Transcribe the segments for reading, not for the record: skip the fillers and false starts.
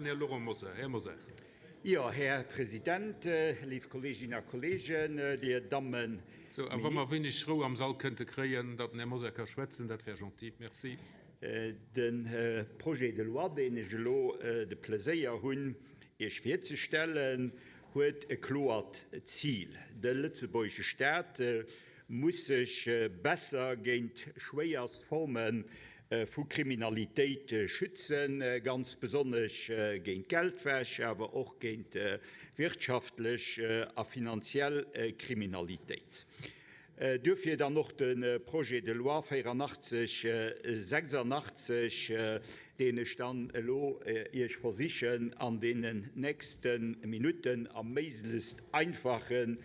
den Här Laurent Mosar. Här Mosar. Jo, Här President, léif Kolleeginnen a Kolleegen, Dir Dammen. Sou, a wa mer e wéineg Rou am Sall kënnte kréien, datt den Här Mosar ka schwätzen, dat wär gentil. Merci. De Projet de loi, deen ech elo de Pleséier hunn, Iech virzestellen, huet e kloert Zil, De lëtzebuergesche Staat muss sech besser géint schwéierst Forme vu Kriminalitéit schützen, ganz besonnesch géint Geldwäsch, awer och géint wirtschaftlech a finanziell Kriminalitéit. Duerfir dann och de Projet de loi 8486, deen ech dann elo Iech versichen an deenen nächste Minutten a méiglechst einfache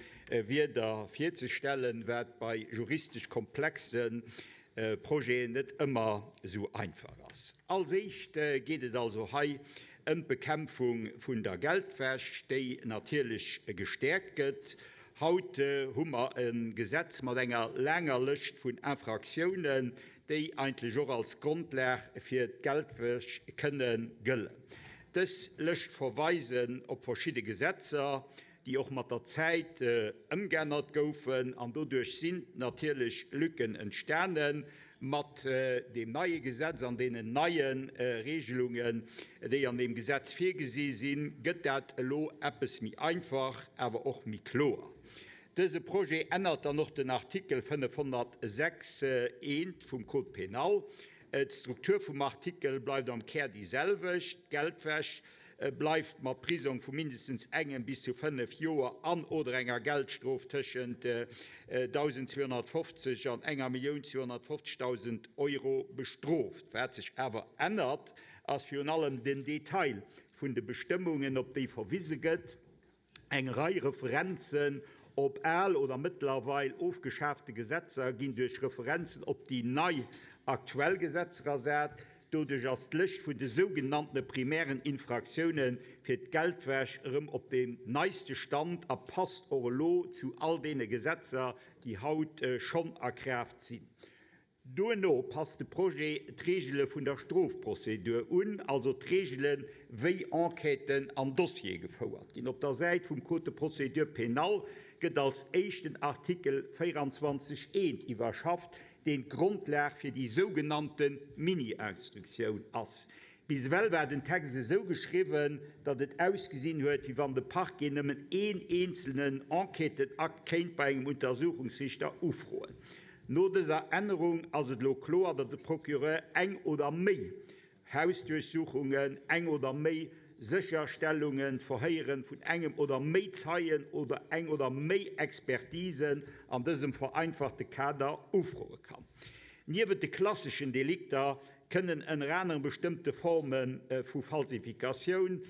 Wierder virzestellen, wat bei juristesch komplexe Projeten net ëmmer esou einfach ass. Als éischt geet et also hei ëm d'Bekämpfung vun der Geldwäsch, déi natierlech gestäerkt gëtt. Haut hu mer e Gesetz mat enger laanger Lëscht vun Infraktiounen, déi eigentlech och als Grondlag fir d'Geldwäsch kënne gëllen. Dës Lëscht verweisen op verschidde Gesetzer, déi och mat der Zäit ëmgeännert goufen an doduerch sinn natierlech Lücken entstanen. Mat deem neie Gesetz an deenen neie Regelungen, déi an deem Gesetz virgesi sinn, gëtt dat elo eppes méi einfach, awer och méi kloer. Dëse Projet ännert dann och den Artikel 506 I vum Code pénal. D'Struktur vum Artikel bleift am Kär déi selwecht, D'Geldwäsch bleift mat Prisong vu mindestens engem bis zu 5 Joer an oder enger Geldstrof tëschent 1.250 an enger 1.250.000 Euro bestrooft. Wat sech awer ännert, ass virun allem den Detail vun de Bestëmmungen, op déi verwise gëtt. Eng Rei Referenzen op al oder mëttlerweil ofgeschaafte Gesetzer ginn duerch Referenzen op déi nei aktuell Gesetzer ersat. Doduerch ass d'Lëscht vun de sougenanntene primären Infraktioune fir d'Geldwäsch erëm op deem neiste Stand a passt och elo zu all deene Gesetzer, déi haut schonn a Kraaft sinn. Duerno passt de Projet d'Reegele vun der Strofprozedur un, also d'Reegelen, wéi Enquêten an Dossiere gefouert ginn. Op der Säit vum Code de procédure pénale gëtt als éischt den Artikel 24 I iwwerschafft, deen d'Grondlag fir déi sougenannte Mini-Instruktioun ass. Bis ewell war den Text esou geschriwwen, datt et ausgesinn huet, wéi wann de Parquet nëmmen een eenzelnen Enquêtenakt kéint bei engem Untersuchungsriichter ufroen. No dëser Ännerung ass et elo kloer, datt de Procureur eng oder méi Hausduerchsuchungen, eng oder méi Sécherstellungen, d'Verhéiere vun engem oder méi Zeien oder eng oder méi Expertisen an dësem vereinfachte Kader ufroe kann. Niewent de klasseschen Delikter kënnen ënner anerem bestëmmte Forme vu Falsifikatioun,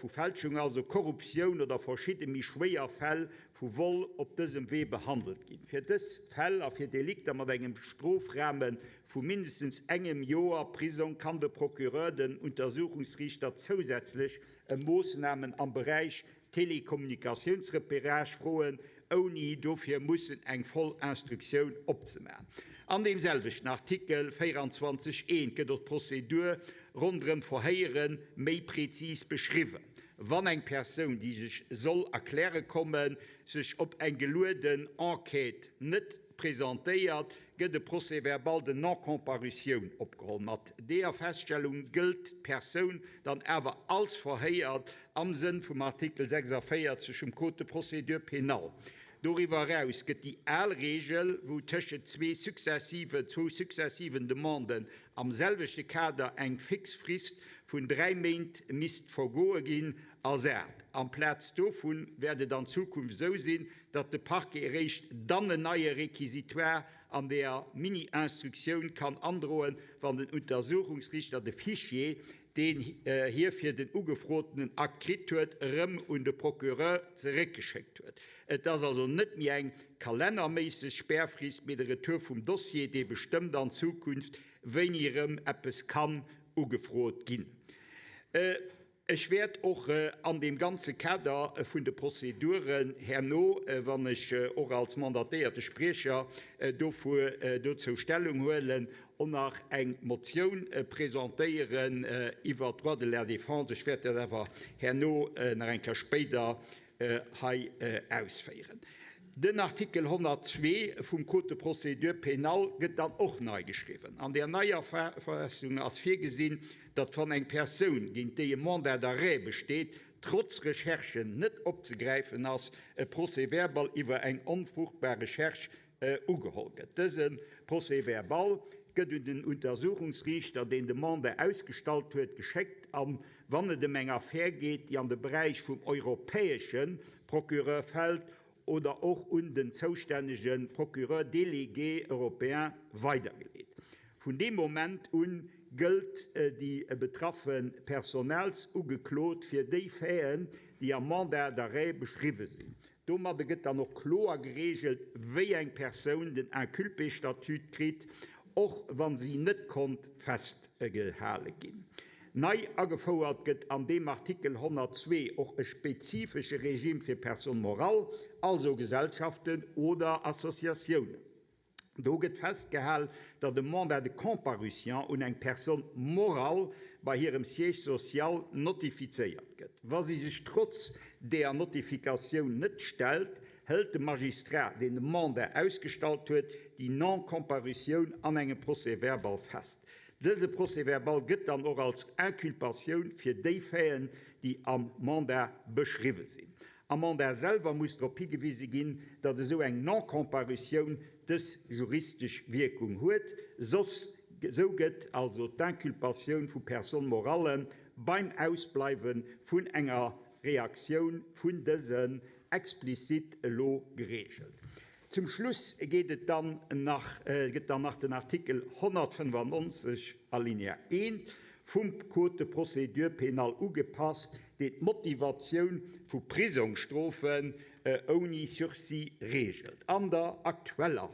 vu Fälschung also, Korruptioun oder verschidde méi schwéier Fäll vu Vol op dësem Wee behandelt ginn. Fir dës Fäll a fir Delikter mat engem Strofrahme vu mindestens engem Joer Prisong kann de Procureur den Untersuchungsriichter zousätzlech ëm Moossnamen am Beräich Telekommunikatiounsrepérage froen, ouni dofir mussen eng voll Instruktioun opzemaachen. An deem selwechten Artikel 24 I gëtt och d'Prozedur ronderëm Verhéiere méi prezis beschriwwen. Wann eng Persoun, déi sech soll erkläre kommen, sech op eng gelueden Enquête net presentéiert, gëtt e Procès-verbal de non-comparutioun opgeholl. Mat deeër Feststellung gëllt d'Persoun dann awer als verhéiert am Sënn vum Artikel 46 vum Code de procédure pénale. Doriwwer eraus gëtt déi al Reegel, wou tëschent zwee successive zwou successiven Demanden am selwechte Kader eng fix Frist vun dräi Méint misst vergoe ginn, ersat. Amplaz dovu wäert et an Zukunft esou sinn, datt de Parquet eréischt dann en neie Réquisitoire an der Mini-Instruktioun kann androen, wann den Untersuchungsriichter de Fichier, deen hie fir den ugefrotenen Akt kritt huet, erëm un de Procureur zeréckgeschéckt huet. Et ass also net méi eng kalennerméisseg Spärfrist, mee de Retour vum Dossier, dee bestëmmt an Zukunft, wéini erëm eppes kann ugefrot ginn. Ech wäert och an deem ganze Kader vun de Prozeduren herno, wann ech och als mandatéierte Spriecher dozou Stellung huelen, och nach eng Motioun presentéieren iwwert d'Droits de la défense. Ech wäert dat awer herno nach eng Kéier spéider hei ausféieren. Den Artikel 102 vum Code de procédure pénale gëtt dann och nei geschriwwen. An där neier Fassung ass virgesinn, datt wann eng Persoun, géint déi e Mandat d'arrêt besteet, trotz Recherchen net opzegräifen ass, e Procès-verbal iwwer eng onfruchtbar Recherche ugeholl gëtt. Dëse Procès-verbal gëtt un den Untersuchungsriichter, deen de Mandat ausgestallt huet, geschéckt a wann et ëm eng Affär geet, déi an de Beräich vum europäesche Procureur fält, oder och un den zoustännege Procureur délégué européen weidergeleet. Vun deem Moment u gëllt déi betraffe Personalsugeklot fir déi Faiten, déi am Mandat d'arrêt beschriwwe sinn. Domadde gëtt dann och kloer gereegelt, wéi eng Persoun den Inculpé-Statut kritt, och wa si net konnt festgehale ginn. Nei agefouert gëtt an deem Artikel 102 och e spezifesche Regime fir Personnes morales, also Gesellschaften oder Associatiounen. Do gëtt festgehal, datt e Mandat de comparution un eng Personne morale bei hirem Siège social notifizéiert gëtt. Wa si sech trotz deeër Notifikatioun net stellt, hëlt de Magistrat, deen de Mandat ausgestallt huet, déi Non-Comparutioun an engem Procès-verbal fest. Dëse Procès-verbal gëtt dann och als Inculpatioun fir déi Faiten, déi am Mandat beschriwwe sinn. Am Mandat selwer muss drop higewise ginn, datt esou eng Non-Comparutioun dës juristesch Wierkung huet, soss esou gëtt also d'Inculpatioun vu Personnes morales beim Ausbleiwe vun enger Reaktioun vun dësen explizit elo gereegelt. Zum Schluss geet et dann nach, gëtt dann nach den Artikel 195 Alinéa 1 vum Code de procédure pénale ugepasst, deen d'Motivatioun vu Prisongsstrofen ouni Sursis reegelt. An der aktueller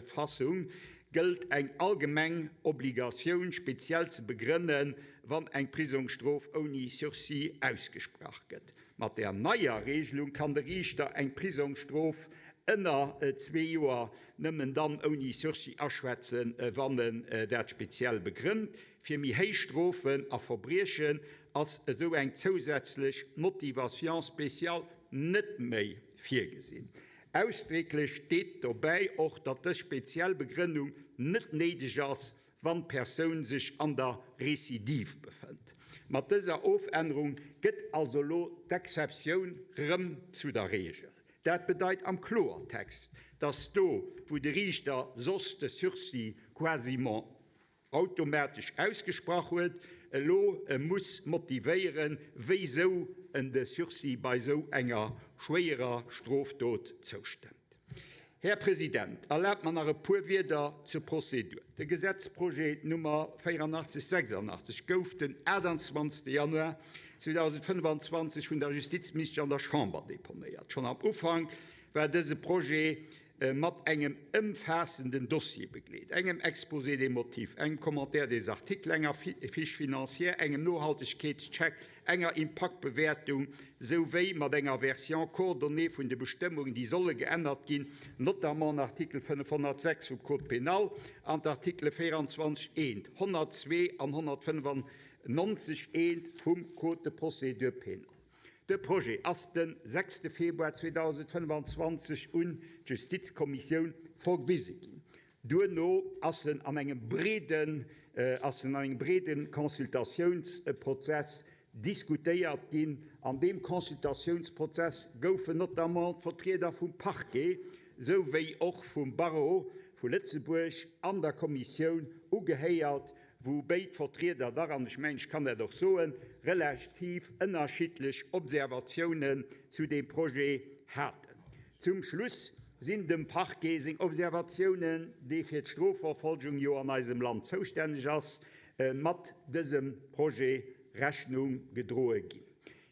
Fassung gëllt eng allgemeng Obligatioun, speziell ze begrënnen, wann eng Prisongsstrof ouni Sursis ausgesprach gëtt. Mat der neier Regelung kann de Riichter eng Prisongsstrof ënner zwee Joer nëmmen dann ouni Sursis aschwätzen, wann en dat speziell begrënnt. Fir méi héich Strofen a Verbriechen ass esou eng zousätzlech Motivation spéciale net méi virgesinn. Ausdrécklech steet dobäi och, datt dës speziell Begrënnung net néideg ass, wann d'Persoun sech an der Recidive befënnt. Mat dëser Ofännerung gëtt also elo d'Exceptioun rëm zu der Reegel. Dat bedeit am Kloertext, dass do, wou de Riichter soss de Sursis quasiment automatesch ausgesprach huet, elo muss motivéieren, wéisou en de Sursis bei esou enger schwéierer Strofdot zoustëmmt. Här President, erlaabt mer nach e puer Wierder zur Prozedur. De Gesetzprojet Nummer 8486 gouf den 28. Januar 2025 vun der Justizministesch an der Chamber deponéiert. Schonn am Ufank war dëse Projet mat engem ëmfaassenden Dossier begleet, engem Exposé des motifs, engem Commentaire des articles, enger Fiche financière, engem Nohaltegkeetscheck, enger Impaktbewertung souwéi mat enger Version coordonnée vun de Bestëmmungen, déi solle geännert ginn, notamment den Artikel 506 vum Code pénal an d'Artikele 24 eent, 102 an 195 eent vum Code de procédure pénale. De Projet ass de 6 Februar 2025 un d'Justizkommissioun verwise ginn. Duerno ass en an engem breeden ass en an engem breede Consultatiounsprozess diskutéiert ginn. An deem Consultatiounsprozess goufen notamment d'Vertrieder vum Parquet souwéi och vum Barreau vu Lëtzebuerg an der Kommissioun ugehéiert, wou béid Vertrieder dach, an ech mengen, ech kann dat och soen, relativ ënnerschiddlech Observatiounen zu deem Projet haten. Zum Schluss sinn dem Parquet seng Observatiounen, dee fir d'Strofverfolgung jo an eisem Land zoustänneg ass, mat dësem Projet Rechnung gedroe ginn.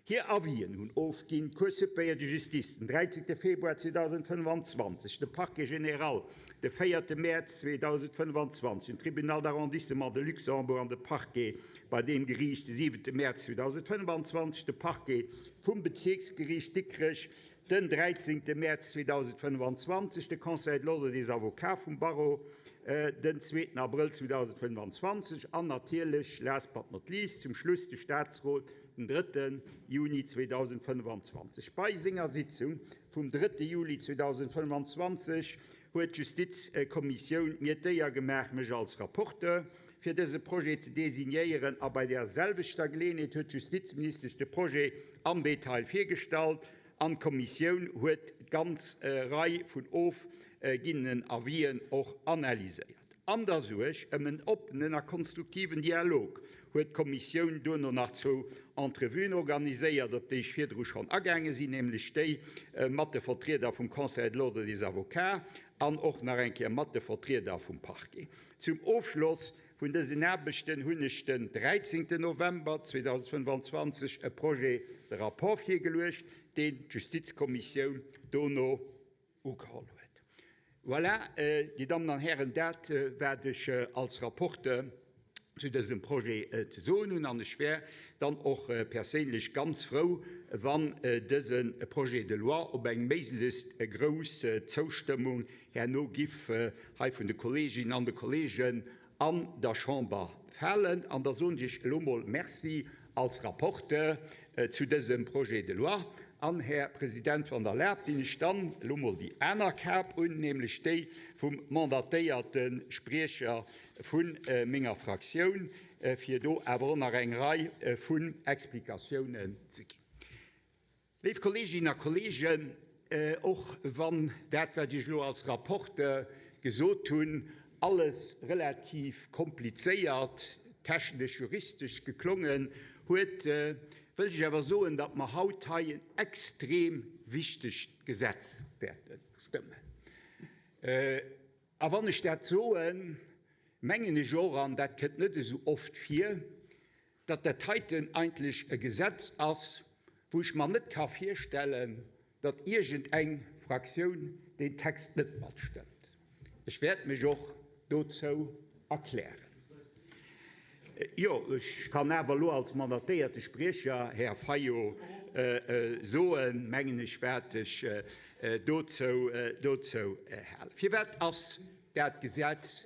Hir Avisen hunn ofginn d'Cour supérieure de justice den 13 Februar 2025, de Parquet général de 4 Mäerz 2025, den Tribunal d'arrondissement de Luxembourg an de Parquet bei deem Geriicht de 7 Mäerz 2025, de Parquet vum Bezierksgeriicht Dikrech den 13 Mäerz 2025, de Conseil de l'Ordre des avocats vum Barreau. den zweeten Abrëll 2025, an natierlech, last but not least, zum Schluss de Staatsrot den drëtte Juni 2025. Bei senger Sitzung vum drëtte Juli 2025 huet d'Justizkommissioun mir d'Éier gemaach, mech als Rapporteur fir dëse Projet ze designéieren, a bei där selwechter Geleeënheet huet d'Justizministesch de Projet am Detail virgestallt an d'Kommissioun huet d'ganz Rei vun ofginnenen Avisen och analyséiert. An der Suerg ëm en oppenen a konstruktiven Dialog huet d'Kommissioun duerno nach zwou Entrevuen organiséiert, op déi ech virdru schonn agaange sinn, nämlech déi mat de Vertrieder vum Conseil de l'Ordre des Avocats an och nach eng Kéier mat de Vertrieder vum Parquet. Zum Ofschloss vun dësen Aarbechten hunn ech den 13 November 2025 e Projet de rapport virgeluecht, deen d'Justizkommissioun dono ugeholl huet. Voilà, Dir Dammen an Hären, dat, wat ech als Rapporteur zu dësem Projet ze soen hunn. An ech wär dann och perséinlech ganz frou, wann dëse Projet de loi op eng méiglechst grouss Zoustëmmung herno giff hei vun de Kolleeginnen an de Kolleegen an der Chamber falen. An da soen ech Iech elo mol Merci als Rapporteur zu dësem Projet de loi. An, Här President, wann Der erlaabt, dinn ech dann elo mol déi aner Kap un, nämlech déi vum mandatéierte Spriecher vu menger Fraktioun, fir do awer och nach eng Rei vun Explikatiounen ze ginn. Léif Kolleeginnen a Kolleegen, och wann dat, wat ech elo als Rapporteur gesot hunn, alles relativ komplizéiert, technesch, juristesch geklongen huet, wëllt ech awer soen, datt mer haut hei en extrem wichtegt Gesetz wäerte stëmmen. A wann ech dat soen, mengen ech och, an dat kënnt net esou oft vir, datt dat heiten eigentlech e Gesetz ass, wou ech mer net ka virstellen, datt iergendeng Fraktioun deen Text net matstëmmt. Ech wäert mech och dozou erklären. Jo, ech kann awer elo als mandatéierte Spriecher, Här Fayot, soen, mengen ech, wat ech dozou dozou halen. Firwat ass dat Gesetz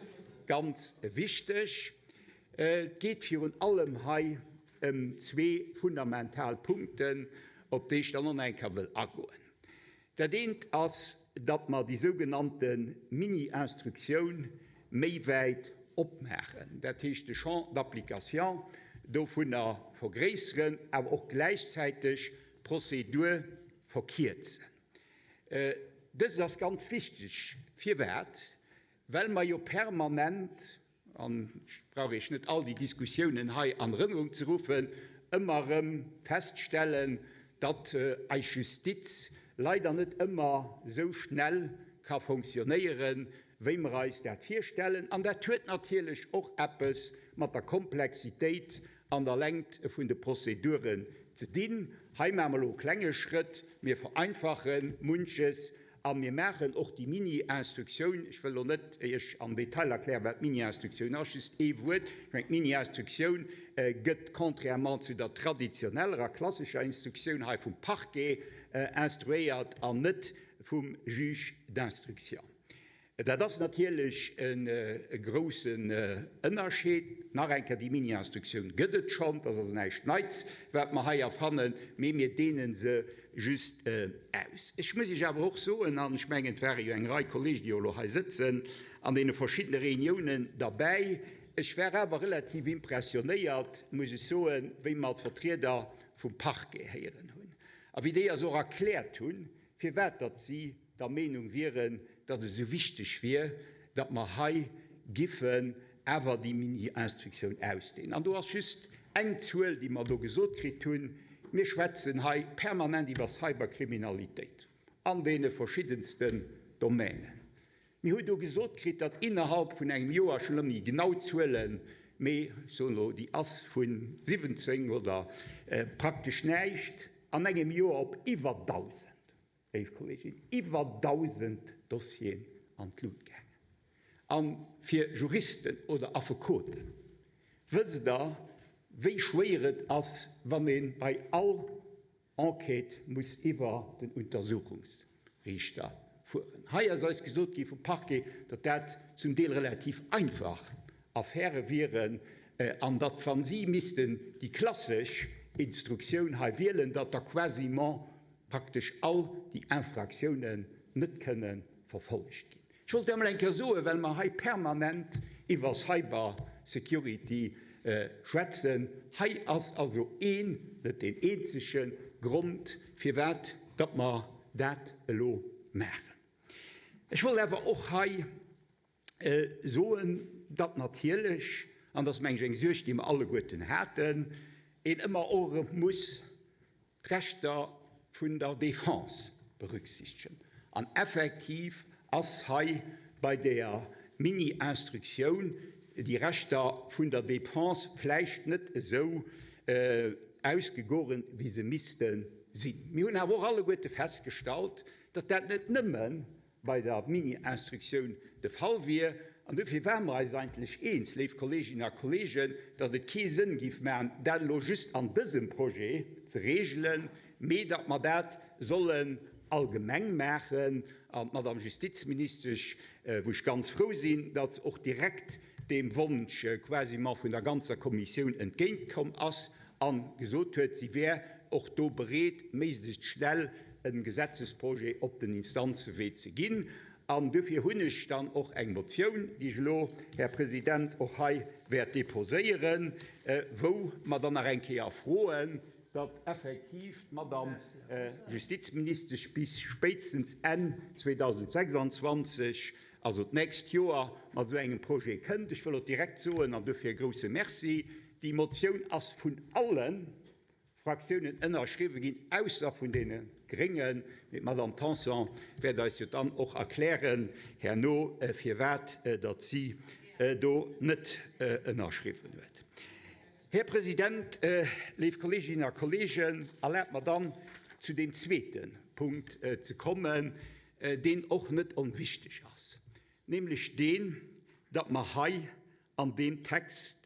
ganz wichteg? Et geet virun allem hei ëm zwee fundamental Punkten, op déi ech dann och nach eng Kéier wëll agoen. Dat eent ass, datt mer déi sougenannte Mini-Instruktioun méi wäit opmaachen, dat heescht de Champ d'application dovunner vergréisseren, awer och gläichzäiteg d'Prozedur verkierzen. Dëst ass ganz wichteg. Firwat? Well mer jo permanent, an ech brauch Iech net all déi Diskussiounen hei an Erënnerung ze ruffen, ëmmer erëm feststellen, datt eis Justiz leider net ëmmer esou schnell ka fonctionnéieren, wéi mer eis dat virstellen. An dat huet natierlech och eppes mat der Komplexitéit an der Längt vun de Prozeduren ze dinn. Hei maache mer elo e klenge Schrëtt, mir vereinfache munches A mir maachen och déi Mini-Instruktioun. Ech wëll elo net Iech am Detail erklären, wat d'Mini-Instruktioun ass, just ee Wuert. Ech mengen, d'Mini-Instruktioun gëtt, contrairement zu der traditioneller a klassescher Instruktioun hei, vum Parquet instruéiert an net vum Juge d'instruction. Dat ass natierlech e groussen Ënnerscheed. Nach eng Kéier, déi Mini-Instruktioun gëtt et schonn, dat ass also näischt Neits, wat mer hei erfannen, mee mir deene se just aus. Ech muss Iech awer och soen, an ech mengen, et ware jo eng Rei Kollegen, déi och elo hei sëtzen, an deene verschiddene Reuniounen derbäi, ech war awer relativ impressionéiert, muss ech soen, wéi mer d'Vertrieder vum Parquet héieren hunn a wéi déi eis och erkläert hunn, firwat datt si der Meenung wieren, datt et esou wichteg wier, datt mer hei giffen awer déi Mini-Instruktioun ausdehnen. An do ass just eng Zuel, déi mer do gesot kritt hunn, Mir schwätzen hei permanent iwwer Cyberkriminalitéit an deene verschiddensten Domänen. Mir hu do gesot kritt, datt innerhalb vun engem Joer, ech hunn elo net déi genau Zuelen, mee ech soen elo, déi ass vu 17 oder praktesch näischt an engem Joer op iwwer 1.000, Léif Kolleegin, iwwer 1.000 Dossieren an d'Lut gaangen. A fir Juristen oder Affekoten, wësst Der, wéi schwéier et ass, wann ee bei all Enquête muss iwwer den Untersuchungsriichter fueren? Hei ass eis gesot gi vum Parquet, datt dat zum Deel relativ einfach Affäre wieren an datt, wa si missten déi klassesch Instruktioun hei wielen, datt da quasiment praktesch all déi Infraktiounen net kënne verfollegt ginn. Ech wollt emol eng Kéier soen, well mer hei permanent iwwer Cybersecurity schwätzen, hei ass also een, net deen eenzege Grond, firwat datt mer dat elo maachen. Ech wollt awer och hei soen, datt natierlech, an dat ass meng ech eng Suerg, déi mer alleguerten haten, een ëmmer och erëm muss d'Rechter vun der Defense berücksichtegen. An effektiv ass hei bei der Mini-Instruktioun déi Rechter vun der Defense vläicht net esou ausgegoren, wéi se misste sinn. Mir hunn awer och alleguerte festgestallt, datt dat net nëmme bei der Mini-Instruktioun de Fall wier. An dofir ware mer eis eigentlech eens, léif Kolleeginnen a Kolleegen, datt et kee Sënn géif maachen, dat elo just an dësem Projet ze regelen, mee datt mer dat sollen allgemeng maachen. An d'Madame Justizministesch, wou ech ganz frou sinn, datt se och direkt deem Wonsch quasiment vun der ganzer Kommissioun entgéintkomm ass a gesot huet, si wär och do bereet, méiglechst schnell e Gesetzesprojet op den Instanzewee ze ginn. An dofir hunn ech dann och eng Motioun, déi ech elo, Här President, och hei wäert deposéieren, wou mer dann nach eng Kéier froen, datt effektiv d'Madame Justizministesch bis spéitstens Enn 2026, also d'nächst Joer, mat esou engem Projet kënnt. Ech wëll och direkt soen, an dofir e grouse Merci, Déi Motioun ass vun alle Fraktiounen ënnerschriwwen ginn, ausser vun deene Gréngen. Mee d'Madame Tanson wäert eis jo dann och erklären herno, firwat datt si do net ënnerschriwwen huet. Här President, léif Kolleeginnen a Kolleegen, erlaabt mer dann, zu deem zweete Punkt ze kommen, deen och net onwichtig ass, nämlech deen, datt mer hei an deem Text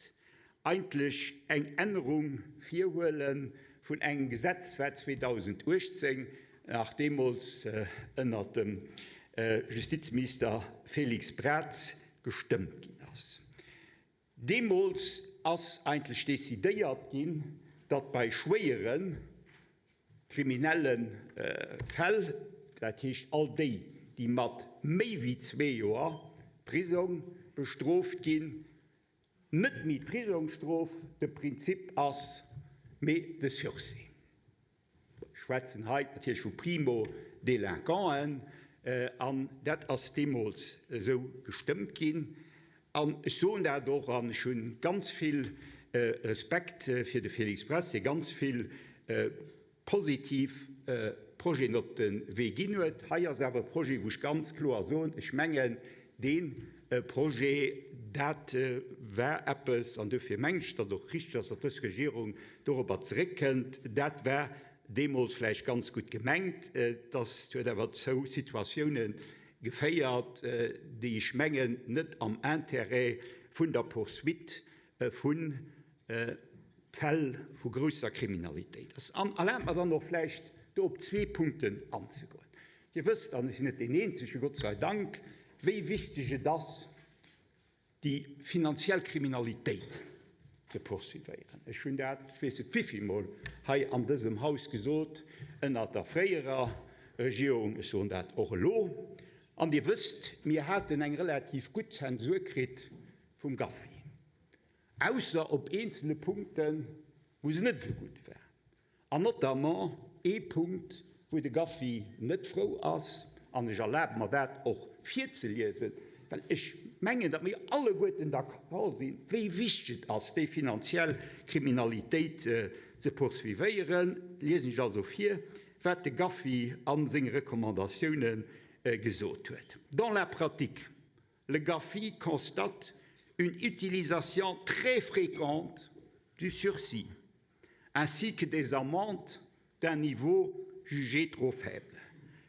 eigentlech eng Ännerung virhuele vun engem Gesetz, wat 2018, nach deemools ënnert dem Justizminister Félix Braz, gestëmmt ginn ass. Deemools ass eigentlech decidéiert ginn, datt bei schwéiere kriminelle Fäll, dat heescht all déi, déi mat méi wéi zwee Joer Prisong bestrooft ginn, net méi d'Prisongsstrof de Prinzip ass, mee de Sursis. Ech schwätzen hei natierlech vu Primo-Délinquanten, an dat ass deemools esou gestëmmt ginn. An ech soen dat och, an ech hu ganz vill Respekt fir de Félix Braz, dee ganz vill positiv Projeten op de Wee ginn huet. Hei ass awer e Projet, wou ech ganz kloer soen, ech mengen, dee Projet, dat war eppes, an dofir mengen ech, datt et och richtig ass, datt dës Regierung dorobber zeréckkënnt, dat war deemools vläicht ganz gutt gemengt, dat huet awer zou Situatiounen geféiert, déi ech mengen net am Intérêt vun der Poursuite vu Fäll vu grousser Kriminalitéit ass. An erlaabt mer dann och vläicht do op zwee Punkten anzegoen. Dir wësst, an ech sinn net deen Eenzege, Gott sei Dank, wéi wichteg et ass, déi finanziell Kriminalitéit ze poursuivéieren. Ech hunn dat, ech weess net wéivillmol, hei an dësem Haus gesot ënnert der fréierer Regierung, ech soen dat och elo. An Dir wësst, mir haten eng relativ gutt Zensur kritt vum GAFI, ausser op eenzele Punkten, wou se net esou gutt war. An notamment ee Punkt, wou de GAFI net frou ass, an ech erlabe mer dat och virzeliesen, well ech mengen, datt mir alleguerten d'accord sinn, wéi wichteg et ass, déi finanziell Kriminalitéit ze poursuivéieren, liesen ech also vir, wat de GAFI a senge Recommandatioune gesot huet. Dans la pratique, le GAFI constate une utilisation très fréquente du sursis ainsi que des amendes d'un niveau jugé trop faible.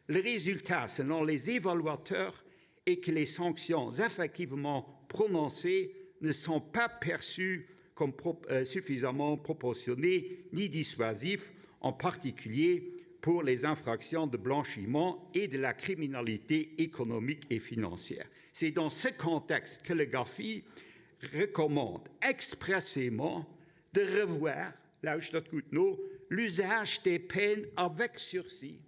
Le résultat, selon les évaluateurs, est que les sanctions effectivement prononcées ne sont pas perçues comme suffisamment proportionnées ni dissuasives, en particulier. pour les infractions de blanchiment et de la criminalité économique et financière. C'est dans ce contexte que le GAFI recommande expressément de revoir l'usage des peines avec sursis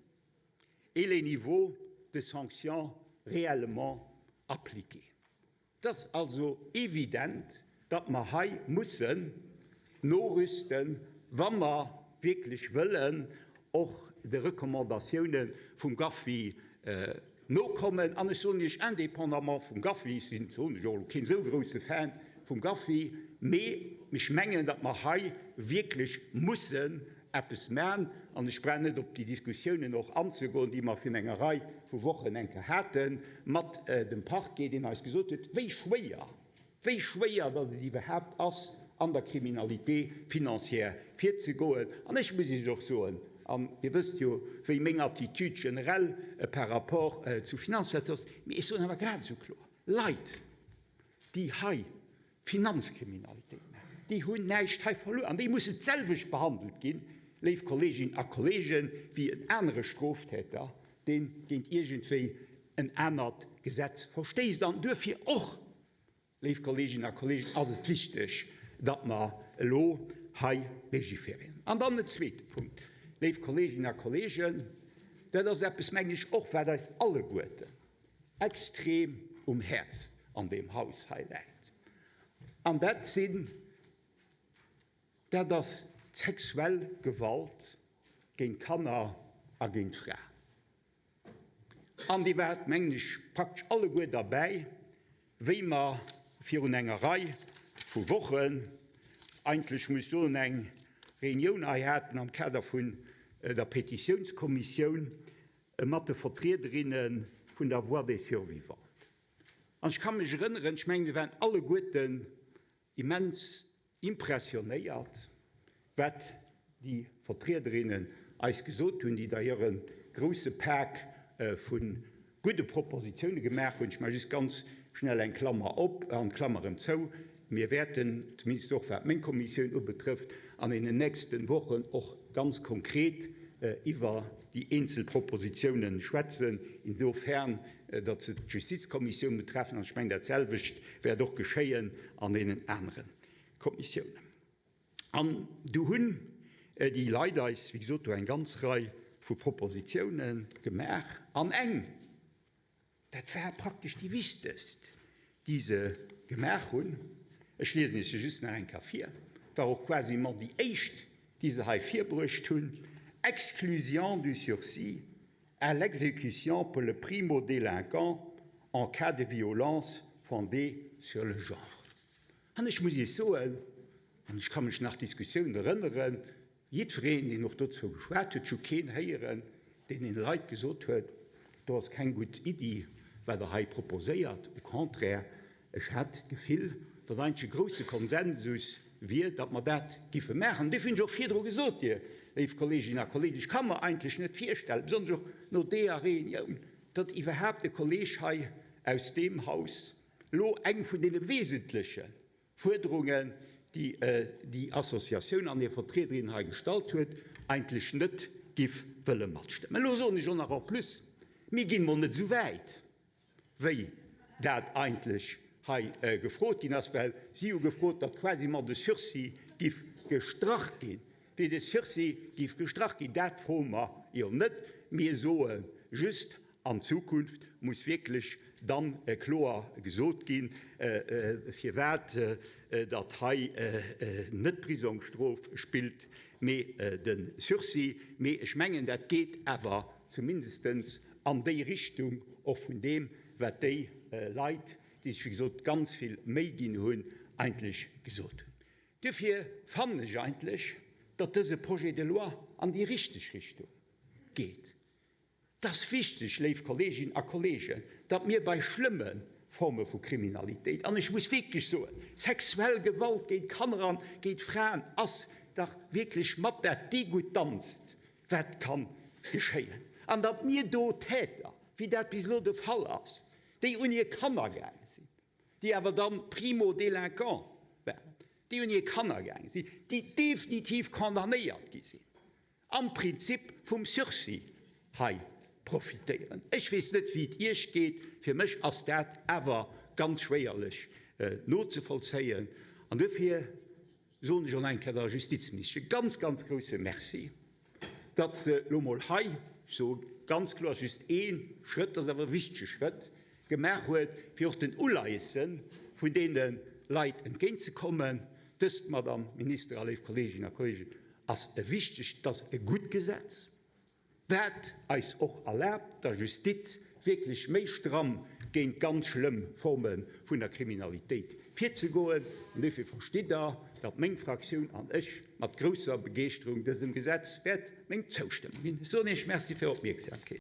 et les niveaux de sanctions réellement appliqués. Et ass also evident, datt mer hei mussen norüsten, wa mer wierklech wëllen och de Recommandatioune vum GAFI nokommen. An ech soen Iech, indépendamment vum GAFI, ech sinn, soen ech och elo, keen esou grouse Fan vum GAFI, mee ech mengen, datt mer hei wierklech mussen eppes man. An ech brauch net op déi Diskussiounen och anzegoen, déi mer virun enger Rei vu Wochen eng Kéier hate mat dem Parquet, deen eis gesot huet, wéi schwéier, wéi schwéier datt et iwwerhaapt ass, an der Criminalité financière virzegoen. An ech muss Iech och soen, an Dir wësst jo, wéi meng Attitude generell par rapport zu Finanzplazen ass, mee ech soen awer grad esou kloer, Leit, déi hei Finanzkriminalitéit maachen, déi hunn näischt hei verluer an déi mussen d'selwecht behandelt ginn, léif Kolleeginnen a Kolleegen, wéi en anere Stroftäter, dee géint iergendwéi en anert Gesetz verstéisst. An duerfir och, léif Kolleeginnen a Kolleegen, ass et wichteg, datt mer elo hei légiférieren. An dann en zweete Punkt, léif Kolleeginnen a Kolleegen, dat ass eppes, mengen ech, och wat eis alleguerten extrem um Häerz an deem Haus hei läit, an dat sinn, dat ass d'sexuell Gewalt géint Kanner a géint Fraen. An Dir waart, mengen ech, praktesch alleguer derbäi, wéi mer virun enger Rei vu Wochen, eigentlech muss ech soen, eng Reunioun hei haten am Kader vun der Petitiounskommissioun, mat de Vertriederinne vun der Voix des Survivantes. An ech ka mech erënneren, ech mengen, mir waren alleguerten immens impressionéiert, wat déi Vertriederinnen eis gesot hunn, déi d'ailleurs e grouse Pak vu gudde Propositioune gemaach hunn. Ech maache just ganz schnell eng Klammer op an d'Klammer erëm zou. Mir wäerten, zumindest och wat meng Kommissioun ubetrëfft, an deenen nächste Wochen och ganz konkret iwwer déi eenzel Propositionen schwätzen, insofern datt se d'Justizkommissioun betreffen. An ech mengen, dat selwecht wäert och geschéien an deenen anere Kommissiounen. An du hunn déi Leit eis, wéi gesot, do eng ganz Rei vu Propositionen gemaach. An eng, Dat war praktesch déi wichtegst, déi se gemaach hunn. Ech liesen Iech se just nach eng Kéier vir, war och quasiment déi éischt, déi se hei virbruecht hunn, Exclusion du sursis à l'exécution pour le primo-délinquant en cas de violence fondée sur le genre. An ech muss Iech soen, an ech ka mech nach d'Diskussioun erënneren, Jiddwereen, deen och dozou geschwat huet, ech hu keen héieren, deen deene Leit gesot huet, Do ass keng gutt Iddi, wat Der hei proposéiert. Au contraire, ech hat d'Gefill, datt eigentlech e grouse Konsensus wier, datt mer dat giffe maachen. Duerfir hunn ech och virdru gesot, Dir léif Kolleeginnen a Kolleegen, ech ka mer eigentlech net virstellen, besonnesch och no deeër Reunioun, datt iwwerhaapt e Kolleeg hei aus deem Haus elo eng vun deene wesentleche Fuerderungen, déi déi Associatioun an hir Vertriederin hei gestallt huet, eigentlech net giff wëlle matstëmmen. Elo soen ech och nach en plus, mir ginn emol net esou wäit, wéi dat eigentlech hei gefrot ginn ass, well si hu gefrot, datt quasiment de Sursis giff gestrach ginn, wéi de Sursis giff gestrach ginn. Dat froe mer jo net. Mir soe just, An Zukunft muss wierklech dann kloer gesot ginn, firwat datt hei net d'Prisongsstrof spillt, mee de Sursis. Mee ech mengen, dat geet awer zumindestens an déi Richtung och vun deem, wat déi Leit, déi sech wéi gesot ganz vill Méi ginn hunn, eigentlech gesot hunn. Duerfir fannen ech eigentlech, datt dëse Projet de loi an déi richteg Richtung geet. Et ass wichteg, léif Kolleeginnen a Kolleegen, datt mir bei schlëmme Forme vu Kriminalitéit, an ech muss wierklech soen, sexuell Gewalt géint Kanner an géint Fraen ass dach wierklech mat dat Degoutantst, wat ka geschéien, an datt mir do Täter, wéi dat bis elo de Fall ass, déi un hir Kanner gaange sinn, déi awer dann primo-délinquants waren, déi un hir Kanner gaange sinn, déi definitiv condamnéiert gi sinn. Am Prinzip vum Sursis hei profitéieren. Ech weess net, wéi et Iech geet, fir mech ass dat awer ganz schwéierlech nozevollzéien. An duerfir soen ech och nach eng Kéier der Justizministesch e ganz, ganz grouse Merci, datt se elo mol hei, ech soe ganz kloer, just ee Schrëtt, dat ass awer e wichtege Schrëtt, gemaach huet, fir och den Uleiesse vun deene Leit entgéintzekommen. Dëst, Madamm Minister a léif Kolleeginnen a Kolleegen, ass e wichtegt, et ass e gutt Gesetz, wat eis och erlaabt, der Justiz wierklech méi stramm géint ganz schlëmm Forme vun der Kriminalitéit virzegoen. An duerfir verstitt Der, datt meng Fraktioun an ech mat grousser Begeeschterung dësem Gesetz wäert meng Zoustëmmung ginn. Ech soen Iech Merci fir Är Opmierksamkeet.